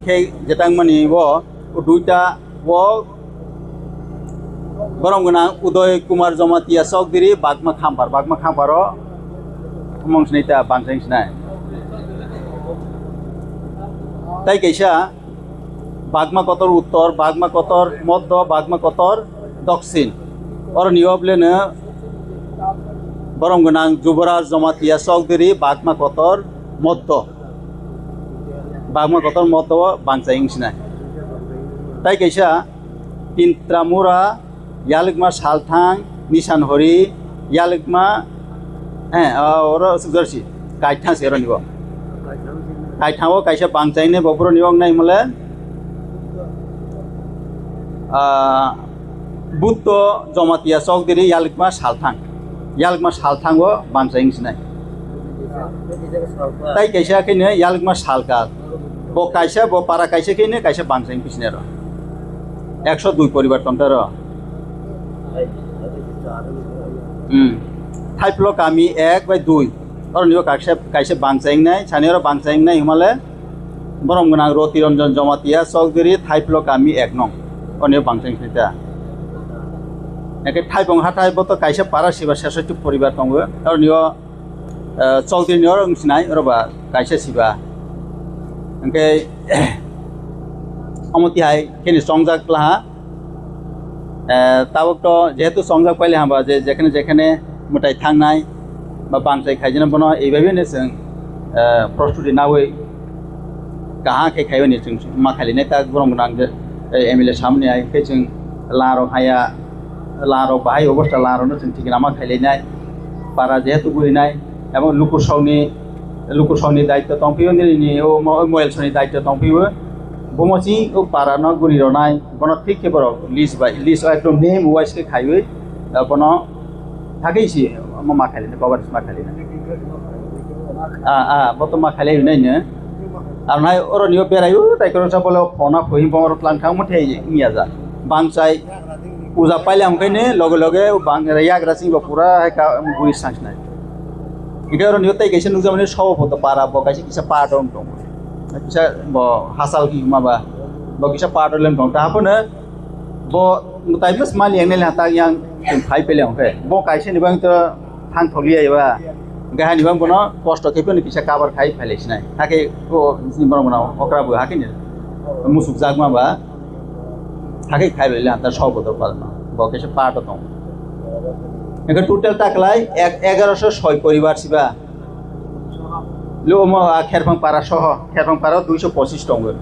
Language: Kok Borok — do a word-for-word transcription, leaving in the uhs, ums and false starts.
Tei jetangmani o duita o borom gwnang Udoy Kumar Jamatia Chowdhury Bagma Khampar, Bagma Khamparo mung sinai ta bangsa wng sinai. Tai kaisa Bagma Kotor Uttor, Bagma Kotor Moddo, Bagma Kotor Doksin. Oro ni obleno borom gwnang Juboraj Jamatia Chowdhury Bagma Kotor Moddo. Bagma Kotor Moddo o bangsa wng sinai. Tai kaisa Tintramura Yalikma Salthang Nisan Hori Yalikma, eh, oro Sugdarsi Kaithang se oro ni bo. Kaithang o kaisa bangsa wng nai bo boro ni wng nai mole. Ah, Butto Jamatia Chowdhury Yalikma Salthang. Yalikma Salthang o bangsa wng sinai. Tai kaisa khe no Yalikma Salkar. Bo kaisa, bo para kaisa khe no kaisa bangsa wng sinai ro. Ekso dui poribar tong ta ro. Hmm. Thaiplo kami ek bai dui. Oro ni bo kaisa, kaisa bangsa wng nai, sani oro bangsa wng nai himale. Borom gwnang Roti Ranjan Jamatia Chowdhury Thaiplo kami ek nong. Oni bangsa wng sinai ta. Eke Thaibong Hathai bo to kaisa para siba sesoi tu poribar tongo. Oro ni o, eh, Chowdhury ni oro wng sinai, oro ba kaisa siba. Hingke omo tihai khe ni chongjak laha. Eh, tabuk to jehetu chongjak paile hamba je jekhane jekhane mwtai thangnai ba bangchai khaijana bono eibabe no chwng, eh, prostuti nawi kaham khe khaiwi ni chwng ma khailainai ta borom gwnang je, eh, M L A samni hai khe chwng larok haya, larok bahai obostha larokno chwng thikna ma khailainai para jehetu burinai ebong lukusongni, lukusongni daityo tongphio nini o mo-, moyelsongni daityo tongphio bomo chini o para no guri ronai. Bono thik khe borok list bai, list o ekdom name wise khe khaiwi, ah, bono thagwi si omo ma khailini, coverage ma khailini. Ah, ah, bo to ma khailai hwnwi no. Ar nai oro niyo berai o tai koro sa bole phone a phui bong oro tlang thang mo thei ya ja. Bangchai puja paile hwnkhe ne loge loge bang yagra sing bo pura hai ka guri sangsnai. Hingke oro niyo tai kaisa nukjakmani sobo photo para bo kaisa kisa part wng tongo. Kisa bo hachal hinma ba. Bo kisa part wng tong. Ta hapono bo mutai mas mali yang nele hata yang phai pele hwnkhe. Bo kaisa ni bang to thang tholiya ba. Hingke hani bang bono kosto khe phano kisa cover khai phai lai sinai. Hakhe o ni borok bono okra bo hakhe ni musuk jakma ba. Hakhe khai lai le hata sobo to palma. Bo kaisa part wng tong. Hingke total ta klai ek-, egaroso soi poribar siba. Lumo, ah, Kherpang para soho, Kherpang para duiso pochis tongo.